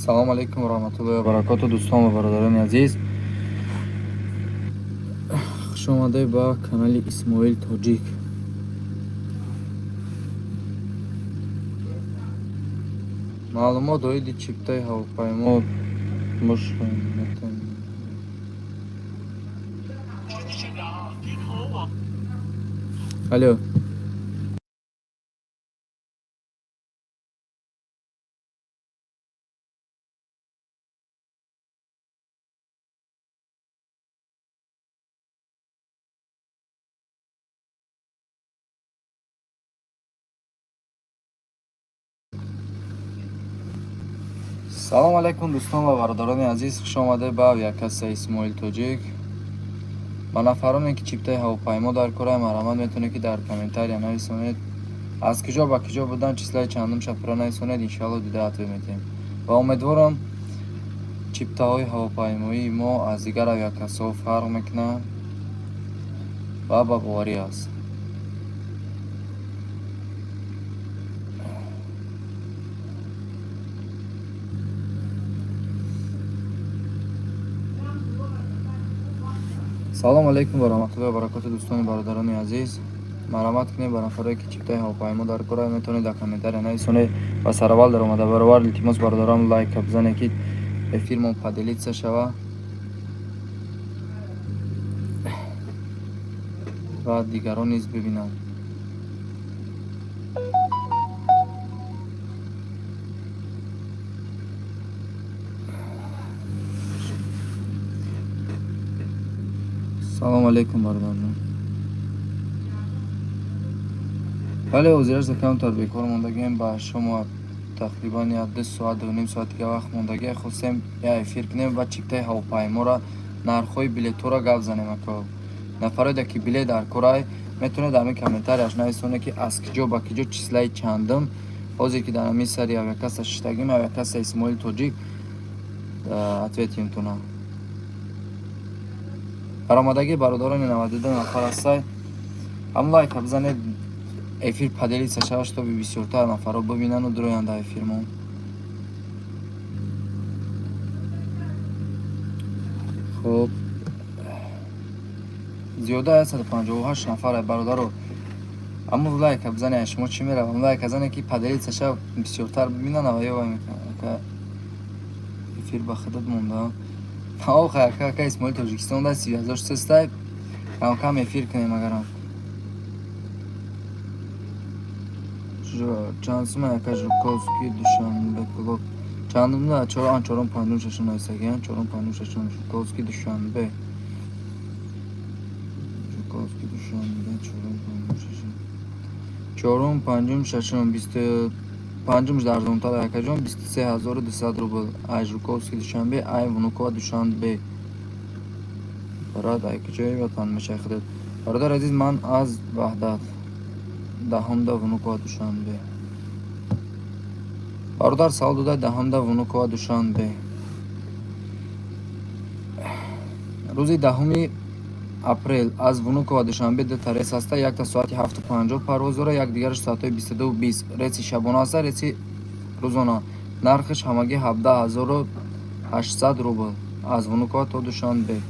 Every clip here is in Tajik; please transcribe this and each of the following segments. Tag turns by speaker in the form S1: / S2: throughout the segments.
S1: Салому алайкум ва раҳматуллоҳи ва баракоту, дӯстон ва бародарони азиз. Хуш омадед ба канали Исмоил Тоҷик. Маълумот оиди чиптаи ҳавопаймо Алло. Салом алайкум, дӯстон ва бародарони азиз. Хуш омадед ба авиакассаи Исмоил Тоҷик. Ба нафароне, ки чиптаи ҳавопаймо дар кора, марҳамат, метавонед, ки дар комментария нависонед, аз куҷо ба куҷо будан, числаи чандумша пурра нависонед. Иншоалло, дида ответ метиҳем ва умедворам, чиптаҳои ҳавопаймоии мо аз дигар авиакассаҳо фарқ мекунад ва ба боварӣ аст. Салому алайкум ва раҳматуллоҳи ва баракоту, дӯстону бародарони азиз. Марҳамат кунед, ба нафарое, ки чиптаи ҳавопаймо дар кора, метавонед дар комментария нависонед. Ва сараввал даромада баровар, илтимос, бародарам, лайка бизанед, ки эфирмон поделиться шава ва дигарон низ бибинанд. Салому алайкум, бародарҷон. Бале, ҳозирашда камтар бекор мондагием. Ба шумо тақрибан як 2 соат, 2.5 соат дига вақт мондагӣ. Хостем, як эфир кунем ва чиптаи ҳавопайморо, нархҳои билетҳоро гап занем. Ако нафароеда, ки билет дар корай, метавонед дар ҳамин комментарияш нависонед, ки аз киҷо ба киҷо, числаи чандум. Ҳозир ки дар ҳамин сари авиакасса шиштагим, авиакасса Исмоил Тоҷик, ответимтона. Баромадагии бародарони 92 нафар ҳастай. Ҳам лайка бизанед, эфир поделиться шава, чтобы бисёртар нафарҳо бибинану дуроянд дар эфирмон. Хуб, зиёда 158 нафар, бародаро. Аммо лайка бизанед, шумо чӣ меравам? Лайка занед, ки поделиться шава, бисёртар бибинанд ва ё эфир ба худат монда. Охе, ака, ака Исмоил Тоҷикистон да 3300, кам кам эфир кунем. Агарам чанд сума, ака? Жуковский Душанбе клуб чандум? Чорум, чорум, панҷум, шашум нависагиам. Чорум, панҷум, шашум. Жуковский Душанбе, Жуковский Душанбе, чорум, панҷум, шашум, чорум, панҷум, шашум. Бисту панҷумш арзонтар, акаҷон, 23 200 рубл. Ай Жуковский Душанбе, ай Внукова Душанбе. Барад, ай куҷои ватан мешавӣ худат, бародар азиз? Ман аз Ваҳдат. Даҳумда Внукова Душанбе. Бародар савол дода: даҳумда Внукова Душанбе. Рӯзи 10-уми апрел аз Внукова Душанбе дута рейс ҳаста: якта соати 7:50 парвоз дора, якдигараш соатҳои 22:20. Рейси шабона ҳаста, рейси рӯзона. Нархаш ҳамагӣ 17 800 рубл аз Внукова то Душанбе.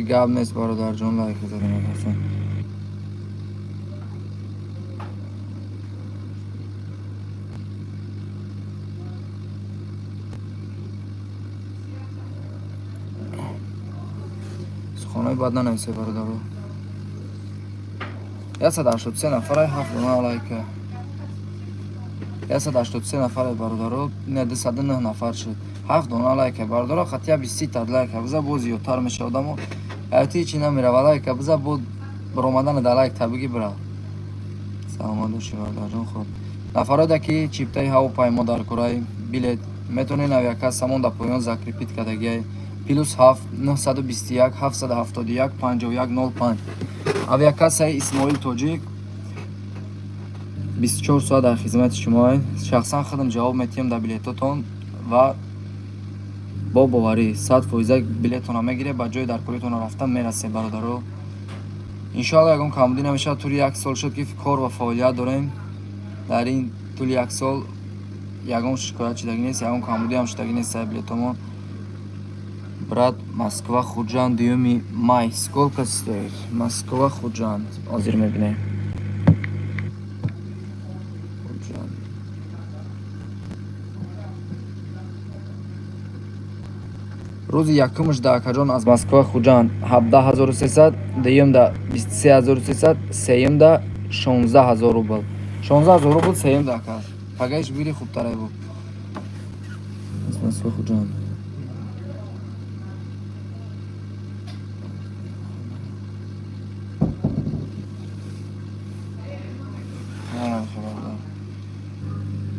S1: Гап нест, бародарҷон, лайк задем. Ҳасан. Суханои бад нанависед, бародаро. 183 нафарай, ҳафт дона лайка. 183 нафаре, бародаро, не, 209 нафар шуд, ҳафт дона лайка. Бародаро, хатия 20 та лайка биза, боз зиёдтар мешавад одамо. Ати чи намерава, лайка биза, бо баромадана дар лайк табиги бирав. Саломат бошӣ, бародарҷон. Хуб, нафароде, ки чиптаи ҳавопаймо дар кораи, билет, метавонед авиакассамон дар поён закрепить кардагиай: +7 921 771 51 05. Авиакассаи Исмоил Тоҷик 24 соат дар хизмати шумо. Шахсан худам ҷавоб метиҳам дар билетотон ва бо боварӣ 100% билетонро мегиред, ба ҷои даркоритонро рафта мерасед, бародаро. Иншоалло, ягон камбудӣ намешавад. Тӯли як сол шуд, ки кор ва фаъолият дорем дар ин. Тӯли як сол ягон шикоят шудагӣ нест, ягон камбудиам шудагӣ нест сай билетомон. Брат, Москва Худжанд 2 май сколько стоит? Москва Худжанд ҳозир мебинем. Худжанд. Рӯзи якумаш да, акаҷон, аз Москва Хуҷанд 17 300, дуюмда 23 300, сеюмда 16 000 рубл. 16 000 рубл сеюмда, ака. Пагаиш бири, хубтарай бу. Аз Москва Хуҷанд.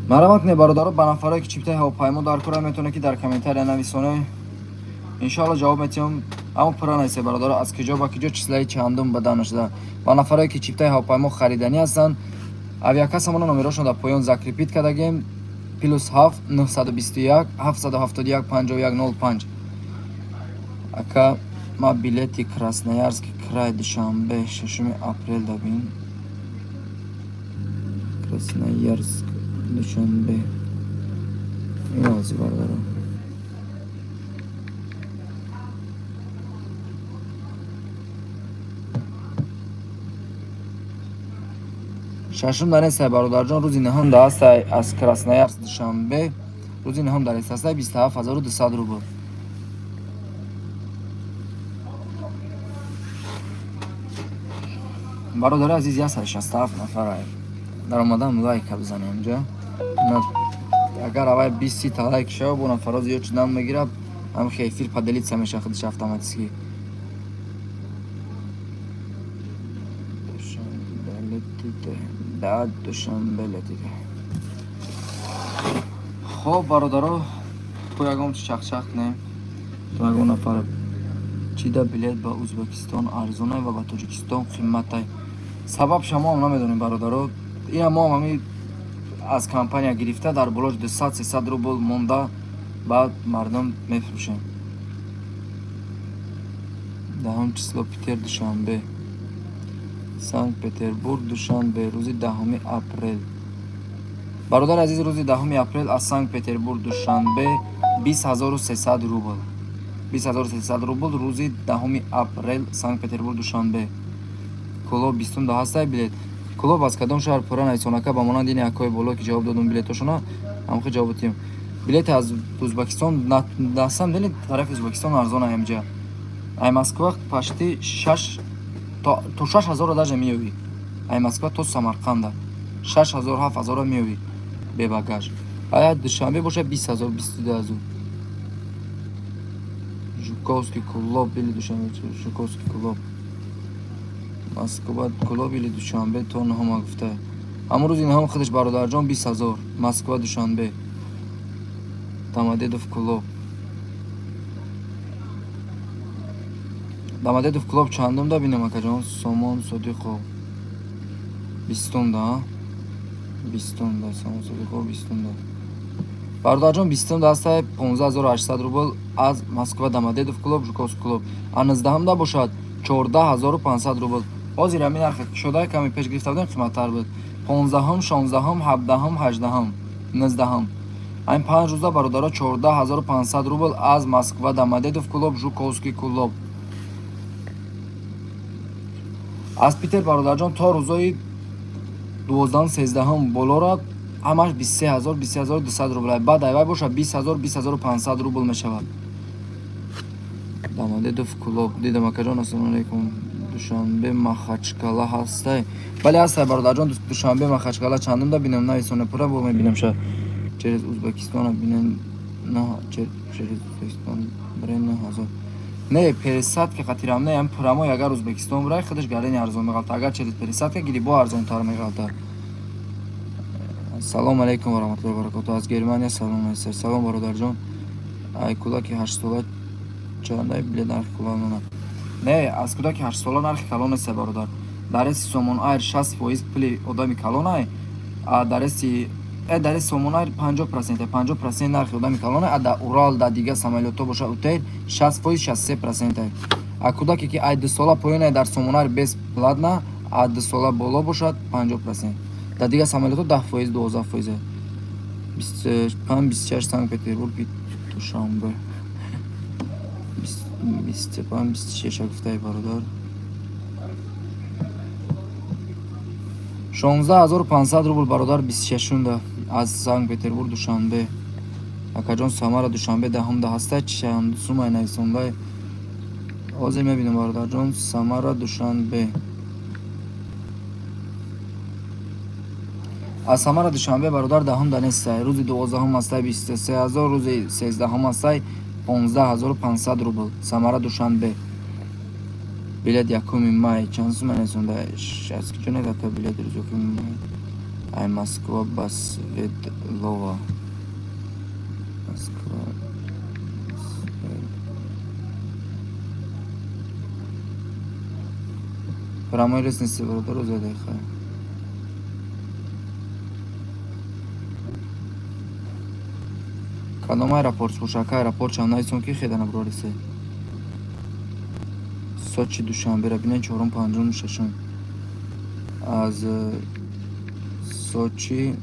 S1: Марҳамат кунед, бародаро, ба нафарое ки чиптаи ҳавопаймо дар кора, метавонед ки дар комментария нависонед, иншоалло ҷавоб метиҳам. Аммо пурра нависед, бародаро, аз киҷо ба киҷо, числаи чандум ба нашуда. Ба нафарое ки чиптаи ҳавопаймо хариданӣ ҳастанд, авиакассамона номерошон дар поён закрепить кардагем: +7 921 771 51 05. Ака, ма билети Красноярский край Душанбе 6 апрел дабин. Красноярск Душанбе ин бародаро. Шашум дар нестай, бародарҷон, рӯзи нӯҳум да ҳастай. Аз Красноярск Душанбе рӯзи нӯҳум дар ҳастай, 27 200 рубл. Бародари азиз, 167 нафар даромадан, лайка бизанем инҷа. Агар авай 20 та лайк шава, бо нафаро зиёд шудан мегирад, ҳам эфир поделиться меша худиш автоматически. Душанбе летите да, Душанбе летите. Хоб, бародаро, то ягон чақчақ кунем, то ягон нафар. Чида билет ба Ӯзбекистон арзонай ва ба Тоҷикистон қиматай? Сабабша мо ҳам намедонем, бародаро. Ина мо ҳам ҳами аз компания гирифта, дар болош 200-300 рубл монда, баъд мардум мефурӯшем. 10-ум число Питер Душанбе, Санкт Петербург Душанбе рӯзи 10 апрел. Бародари азиз, рӯзи 10 апрел аз Санкт Петербург Душанбе 20 300 рубл, 20 300 рубл рӯзи 10 апрел Санкт Петербург Душанбе. Кӯлоб 20-ум да ҳастай билет? Кӯлоб аз кадом шаҳр, пурра нависонака. Ба монанди ини акои боло ки ҷавоб додум билетошона, ҳамхи ҷавоб додем. Билети аз Ӯзбекистон на самом деле тарафи Ӯзбекистон арзон аймҷа. Ай Москва почти шаш то 6000-ро даже меёвӣ. Ай Москва то Самарқанда 6000, 7000-ро меёвӣ бе багаж. Ая Душанбе боша 20 000, 22 000. Жуковский Кӯлоб или Душанбе? Жуковский Кӯлоб. Москва Кӯлоб или Душанбе то нӯҳума гуфта. Ҳамон рӯзи нӯҳум худаш, бародарҷон, 20 000 Москва Душанбе. Домодедов Кӯлоб. Домодедов Кӯлоб чандум да бинем, акаҷон? Сомон Содиқов 20-ум да, 20-ум да. Сомон Содиқов 20-ум да, бародарҷон, 20-ум да ҳастай, 15 800 рубл аз Москва Домодедов Кӯлоб, Жуковский Кӯлоб. А 19-ум да бошад 14 500 рубл. Ҳозир ҳамин нархе кушода, каме пеш гирифта будем, қиматтар буд. 15-ум, 16-ум, 17-ум, 18-ум, 19-ум, ҳамин 5 рӯза, бародаро, 14 500 рубл аз Москва Домодедов Кӯлоб, Жуковский Кӯлоб. Аз Питер, бародарҷон, то рӯзои 12-ум, 13-ум болора ҳамаш 23 000, 23 200 рубл. Баъд айвай боша 20 000, 20 500 рубл мешавад. Домодедов Кӯлоб дидам, акаҷон. Ассалому алайкум, Душанбе Махачкала ҳастай? Бале, ҳастай, бародарҷон. Душанбе Махачкала чандум да бинем, нависоне пурра, бо мебинем ша. Через Узбекистона бинем, на через Узбекистон барои 9000. Не, пересадка қатирам не, ам прямой агар Узбекистон бирай, худаш гарени арзон меғалта. Агар через пересадка гири, бо арзонтар меғалта. Ассалому алайкум ва раҳматуллоҳи ва баракотуҳ, аз Германия салом аст. Салом, бародарҷон. Ай кӯдаки 8-сола чандай билет, нархи калонона? Не, аз кӯдаки 8-сола нархи калон нест, бародар. Дар рейси Сомон Айр 60% пули одами калонай, а дар рейси дар рейси Сомон Айр 50%, 50% нархи одами калонай, а дар Урал, дар дигар самолётҳо боша, Утейр 60%, 63%. А кӯдаке ки ай 2-сола поёнай, дар Сомон Айр бесплатно, а 2-сола боло бошад 50%. Дар дигар самолётҳо 10%, 12%. 25, 26 Санкт Петербург, Душанбе. 25, 26 гуфтаи бародар. 16 500 рубл, бародар, 26-унда аз Санкт Петербург Душанбе. Акаҷон, Самара Душанбе 10-умда ҳаста, чанд сумай нависондай? Ҳозир мебинам, бародарҷон. Самара Душанбе, аз Самара Душанбе, бародар, 10-умда нестай. Рӯзи 12-ҳум ҳастай, 23 000, рӯзи 13-ҳум ҳастай, 15 500 рубл. Самара Душанбе билет 1 май чанд сумай нависондай? Аз куҷо негака билет рӯзи 1 май? Ай Москва ба Свердлова. Москва. Прямой рейс нести, бародар, озодай хай. Кадом аэропорт боша, ака? Аэропорт чанд нависон, ки хеда наброресе. Сочи Душанбера бинед, чорум, панҷум, шашум. Аз Сочи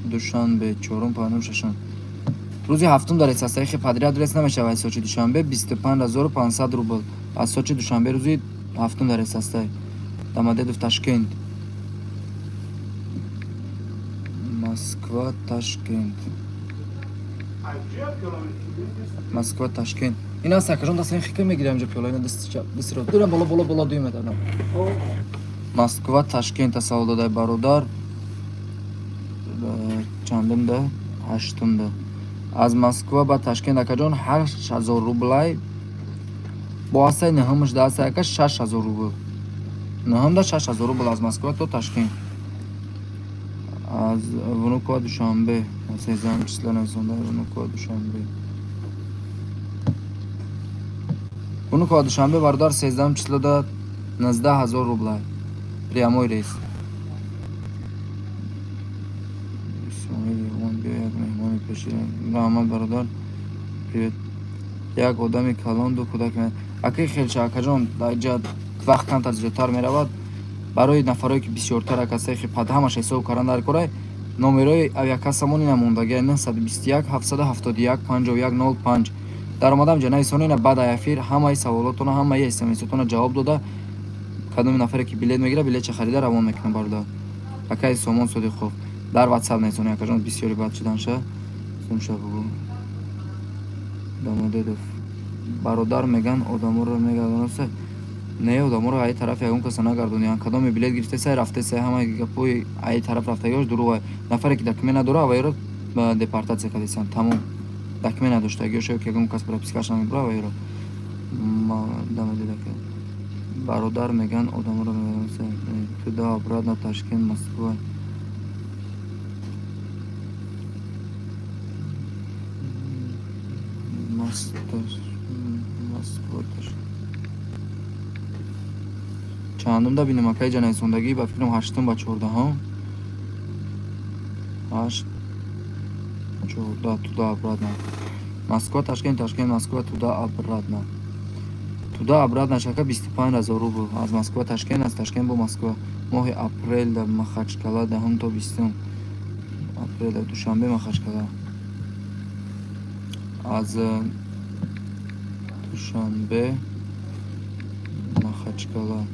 S1: Душанбе чорум, панҷум, шашум. Рӯзи ҳафтум дар рейс аст, хе подряд рейс намешавад. Сочи Душанбе 25 500 рубл. Аз Сочи Душанбе рӯзи ҳафтум дар рейс ҳастай. Домодедово Ташкент. Москва Ташкент. Москва Ташкент. Ин аст, акаҷон, даст хика мегирам инҷо пиёла, ина дасти чап, дасти рост. Дурам боло, боло, боло дуй метр. Москва Ташкент савол додай бародар. Чандумда? Ҳаштумда. Аз Москва ба Ташкент, акаҷон, 8000 рублай. Бо ҳастаи нӯҳумаш да ҳастай, ака, 6000 рубл. Нӯҳумда 6000 рубл аз Москва то Ташкент. Аз Внуково Душанбе 13 числа нависонда. Внуково Душанбе. Внуково Душанбе, бародар, 13 числода 19 000 рублай. Прямой рейс. Исмоил Иван, биё, як меҳмони пеши. Раҳмат, бародар. Привет. Як одами калон, ду кӯдак. Акаи хелча, акаҷон, дар инҷа вақт камтар зиёдтар меравад. Барои нафарое ки бисёртар акасае ки пад ҳамаш ҳисоб кардан дар корай, номерои авиакассамон ина мондагия: 921 771 51 05. Даромадам ҷа нависонӣ, ина баъд эфир ҳамаи саволотона, ҳамаи смсотона ҷавоб дода, кадоми нафаре ки билет мегирад, билетча харида равон мекунам, бародар. Акаи Сомон Содиқов, дар ватсап нависонӣ, акаҷон, бисёри бад шуданша. Сумша бугӯ. Домодедово, бародар, меган одаморо мегардонаса. Не, одаморо аи тараф ягон каса нагардониян. Кадоме билет гирифтесай, рафтесай, ҳамаи гапҳои аи тараф рафтагиҳош дурӯғ. Нафаре ки документ надора, авайро депортатсия кардесиян, тамом. Документ надоштагиҳош ё ки ягон кас пропискааш намебура, авайро. Дамодедака, бародар, меган одаморо мегардонаса. Туда обратно Ташкент Москва. Москва Ташкент чандумда бинем, акаи ҷанайсондагӣ? Ба фикрам, ҳаштум ба 14-ҳум. Ҳашт, 14, туда обратно Москва Ташкент, Ташкент Москва, туда обратно. Туда обратно шака 25 000 рубл. Аз Москва Ташкент, аз Ташкент бо Москва. Моҳи апрел дар Махачкала, 10-ум то 20 апреля, Душанбе Махачкала. Аз Душанбе Махачкала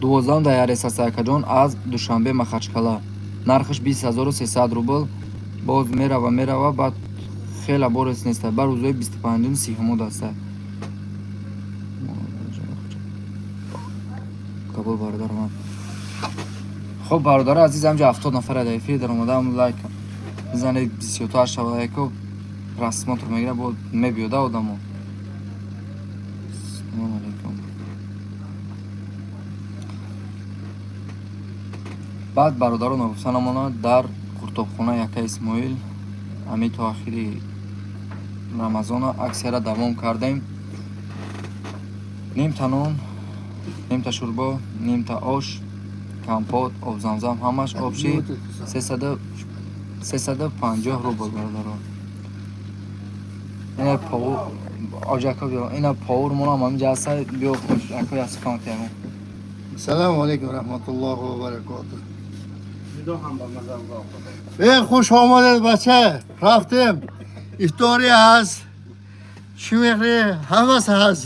S1: 12-ум дар рейс аст, акаҷон, аз Душанбе Махачкала. Нархаш 20 300 рубл. Боз мерава, мерава, баъд хела бо рейс неста. Ба рӯзҳои 25-ум, 30-умуд аста. Кабул, бародар ман. Хуб, бародари азиз, ҳамҷа 70 нафар дар эфир даромадам. Лайк бизанед, бисёртар шава, яко просмотр мегирад, бо мебиёда одамо. Салому алайкум. Баъд, бародаро, нагуфта намонад, дар Қуртобхона яка Исмоил ҳамин то ахири Рамазона аксияра давом кардем. Нимта нон, нимта шӯрбо, нимта ош, компот, обзамзам, ҳамаш общий 350 рубл, бародаро. Ина повар оҷако, биё, ина повар монам ҳаминҷа ҳаста, биё, ака, ясифам ягон.
S2: Салому алейкум раҳматуллоҳи ва баракотуҳ.
S3: Видео ҳам ба маза
S2: Э, хуш омадед, бача. Рафтем. Ифторӣ ҳаст. Чӣ мехӯрӣ? Ҳамас ҳаст.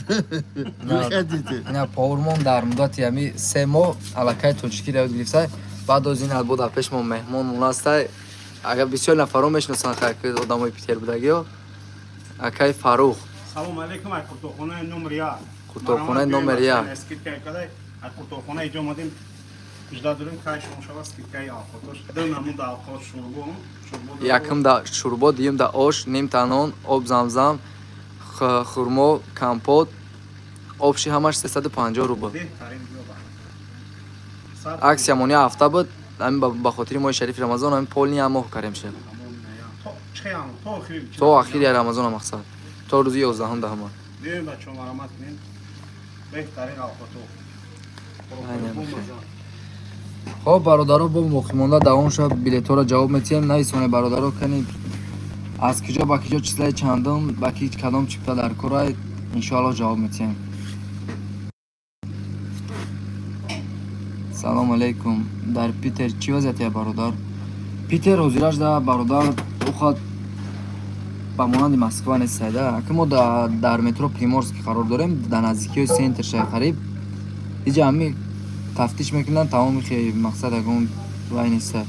S2: Гӯшадите.
S1: Ина повармон дар муддати ҳами 3 моҳ аллакай тоҷикиро ёд гирифта. Баъд оз ин албо дар пеш мо меҳмон монастай. Агар бисёр нафарон мешиносанд, хай, ки одамои Питер будагиё. Акай Фарух.
S3: Салом алейкум, ай қуртоқхонаи номер 1.
S1: Қуртоқхонаи номер 1.
S3: Скидка кадай, ай қуртоқхона иҷо омадем. Жда дорем, кай шумо шава скидка и авқотош. Ду намуд авқот шурбо, шурбо.
S1: Якум да шурбо, дуюм да ош, нимта нон, об замзам, хурмо, компот. Общий ҳамаш 350 рубл.
S3: Беҳтарин ҷо ба.
S1: Акция мони ҳафта буд, ҳамин ба хотири моҳи шарифи Рамазон ҳамин полный як моҳ карем шуд.
S3: То чиам, то охири.
S1: То охири Рамазона мақсад. То рӯзи 11-ум даҳума.
S3: Биёем, бачаҳо, марамат кунем. Беҳтарин авқото.
S1: Айнан. Хоб, бародаро, бо боқимонда давом шавад, билетҳоро ҷавоб метиҳем. Нависоне, бародаро, кани аз киҷо ба киҷо, числаи чандум, ба ки кадом чипта дар корай, иншоалло ҷавоб метиҳем. Салому алейкум, дар Питер чӣ вазъияте, бародар? Питер ҳозираш да, бародар, ухад ба монанди Москва нест сайда. Ака, мо дар метро Приморский қарор дорем, дар наздикиҳои центр шай қариб. Иҷа ҳами тафтиш мекунанд, тамоми хе мақсад ягон вай неста.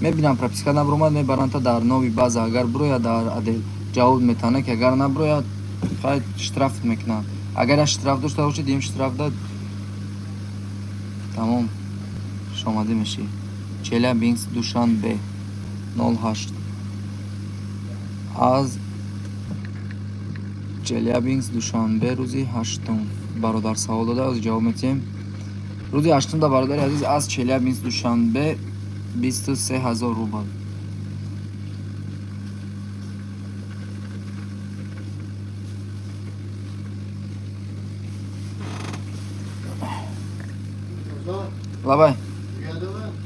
S1: Мебинам, прописка набуромад, мебаранд та дар нови база. Агар бурояд, дар отдел ҷавоб метавонад, ки агар набурояд, хай, штраф мекунанд. Агар як штраф дошта бошед, им штраф дад, тамом, шомадӣ мешӣ. Челябинск, Душанбе, 08. Аз Челябинск Душанбе рӯзи 8-ум бародар савол дода, оз ҷавоб метиҳем. Рӯзи 8-ум да, бародари азиз, аз Челябинск Душанбе 23 000 рубл. Лабай.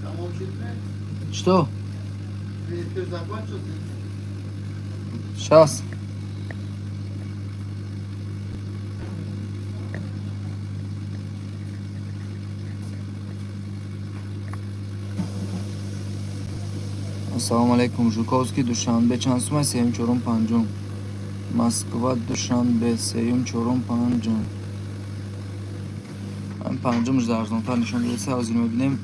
S2: Тамом шудми?
S1: Что?
S2: Эфир закончился?
S1: Сейчас. Ассалому алайкум, Жуковский Душанбе чанд сумай, сеюм, чорум, панҷум? Москва Душанбе, сеюм, чорум, панҷум. Ҳамин панҷум жда арзонтар нишон додаса, ҳозир мебинем.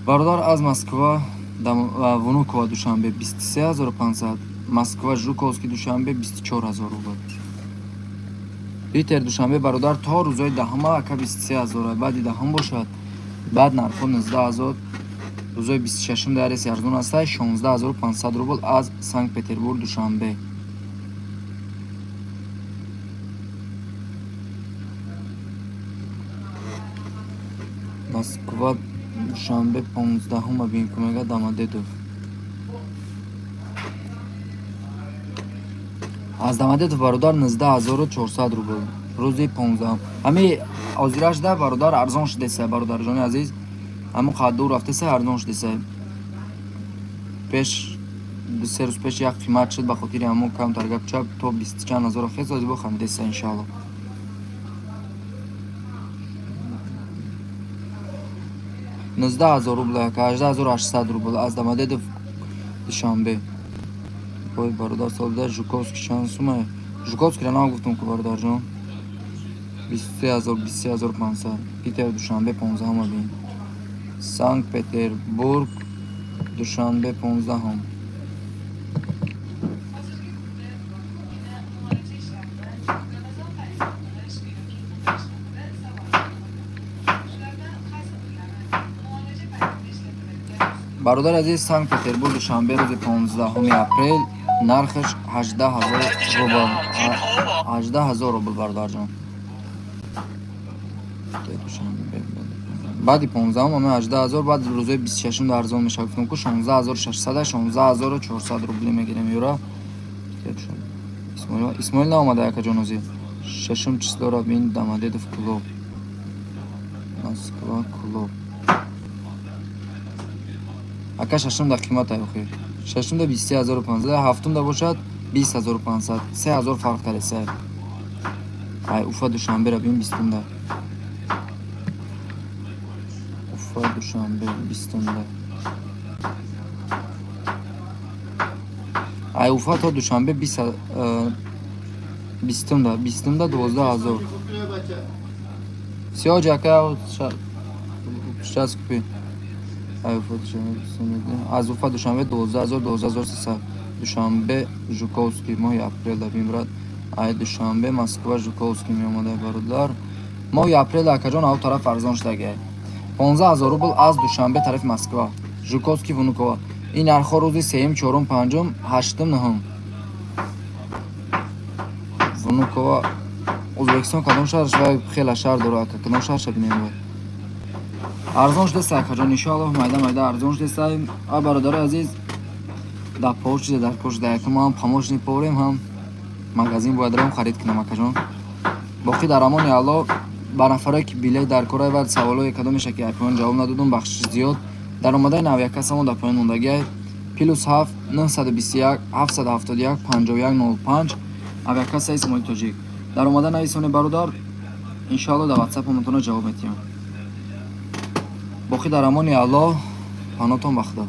S1: Бародар, аз Москва Внуково Душанбе 23 500, Москва Жуковский Душанбе 24 000 рубл. Питер Душанбе, бародар, то рӯзои 10-ума, ака, 23 000, баъди 10-ум бошад, баъд нархҳо 19 000. Рӯзои 26-ум дар реси арзон аста, 16 500 рубл аз Санкт Петербург Душанбе. Москва Душанбе 15-ума бин кумега Домодедово. Аз Домодедово, бародар, 19 400 рубл рӯзи 15-ум. Ҳами ҳозираш да, бародар, арзон шудеса, бародарҷони азиз. Ҳамон қаддур рафтеса, арзон шудеса. Пеш 2-3 рӯз пеш як қимат шуд, ба хотири ҳамон камтар гап чап то бисту чанд ҳазор хез ҳозир бо хамидеса, иншоалло. 19 000 рубл, ака, 18 800 рубл аз Домодедово Душанбе. Ой, бародар, савол дода, Жуковский чанд сума? Жуковскийро нагуфтам ку, бародарҷон. 23 000, 23 500. Питер Душанбе 15-ума бин. Санкт Петербург Душанбе 15-ум. Бародари азиз, Санкт Петербург Душанбе рӯзи 15-уми апрел нархаш 18 000 рубл. 18 000 рубл, бародарҷон. Душанбе баъди 15-ум ама 18 000, баъд рӯзои 26-ум арзон мешавад. Гуфтам ку, 16 600, 16 400 рубли мегирем юра. Исмоил наомада, якаҷон, ҳозир. 6-ум числоро бин, Домодедово Кӯлоб. Москва Кӯлоб. Ака, 6-умда қимат ай охир. 6-умда 23 500, 7-умда бошад 20 500, 3000 фарқ тареса. Ай Уфа Душанберо бин 20-умда. Душанбе 20-да. Ай Уфа то Душанбе 20-да, 20-да 12 000. Всё, ҷака, сейчас купи. Ай Уфа Душанбе 20-да. Аз Уфа Душанбе 12 000, 12 300. Душанбе Жуковский моҳи апрелда мебурад. Ай Душанбе Москва Жуковский меомада, бародар. Моҳи апрел, акаҷон, ав тараф арзон шудагиай. 15 000 рубл аз Душанбе тарафи Москва. Жуковский, Внуково. Ин нархҳо рӯзи сеюм, чорум, панҷум, ҳаштум, нуҳум. Внуково Ӯзбекистон кадом шаҳраш? Вай хела шаҳр дора, ака, кадом шаҳрша бинем вай. Арзон шудеста, акаҷон, иншоаллоҳ, майда майда арзон шудеста. А бародари азиз, дар повар чизе дар кор шуда, якум ҳам помощник поварем, ҳам магазин бояд равем, харид кунам, акаҷон. Боқӣ дар амони Аллоҳ. Ба нафарое ки билет дар кора ва саволое кадомеша ки поён ҷавоб надодум, бахшиш зиёд. Дар омадаи навиакасамо дар поён мондагиай: +7 921 771 51 05, авиакасса Исмоили Тоҷик. Дар омада нависоне, бародар, иншоалло, дар ватсапамонтона ҷавоб метиҳам. Боқӣ дар амони Аллоҳ, панотон ба Худо.